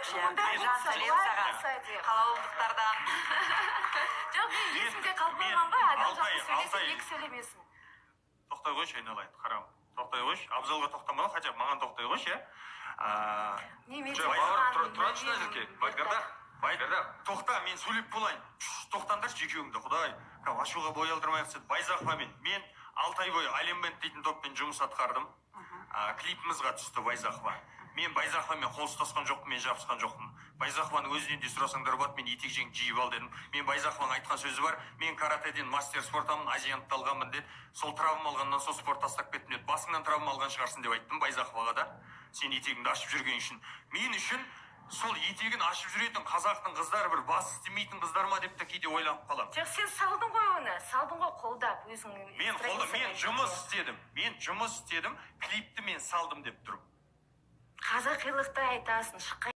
Айтыңызшы, ондай Жан, болса, сәлем былай саған болса деп. Қалаулымдықтардан. Жоқ, мен есімде қалып мен қойған ғой, адам алты ай- жақсы сөйлесін, 6 ай екі сөйлемесін. Тоқтай қойшы, айналайын, қарағым, тоқтай қойшы. Абзалға тоқтамадың, хотя бы маған тоқтай қойшы, иә. Не, мен Жоқ, саған бауырым, тұрайыншы мен- Назерке. Байкардақ, Байкардақ. Тоқта, мен сөйлеп болайын. Шш, тоқтаңдаршы екеуің де, құдай, кәдімгі ашуға бой алдырмай ақ. Байзақовамен мен 6 ай бойы Әлем Бенд дейтін топпен жұмыс атқардым. Клипімізға түсті Байзақова. Мен Байзақовамен қол ұстасқан жоқпын, мен жабысқан жоқпын. Байзақованың өзінен де сұрасаңдар болады. Мен етек жеңді жиып ал дедім. Мен Байзақованың айтқан сөзі бар: «Мен каратэден мастер спортамын, Азиянды алғанмын», – деді. «Сол травма алғаннан соң спорт тастап кеттім», – деді. «Басыңнан травма алған шығарсың», – деп айттым Байзақоваға да, сен етегіңді ашып жүрген үшін. Мен үшін сол етегін ашып жүретін қазақтың қыздары бір бас істемейтін қыздар ма деп те кейде ойланып қаламын. Жоқ, сен салдың ғой оны, салдың ғой қолдап өзің. Мен қолда, мен страницаңа. жұмыс істедім, мен жұмыс істедім, клипті мен салдым деп тұрмын. Қазақилықты айтасың, шыққан.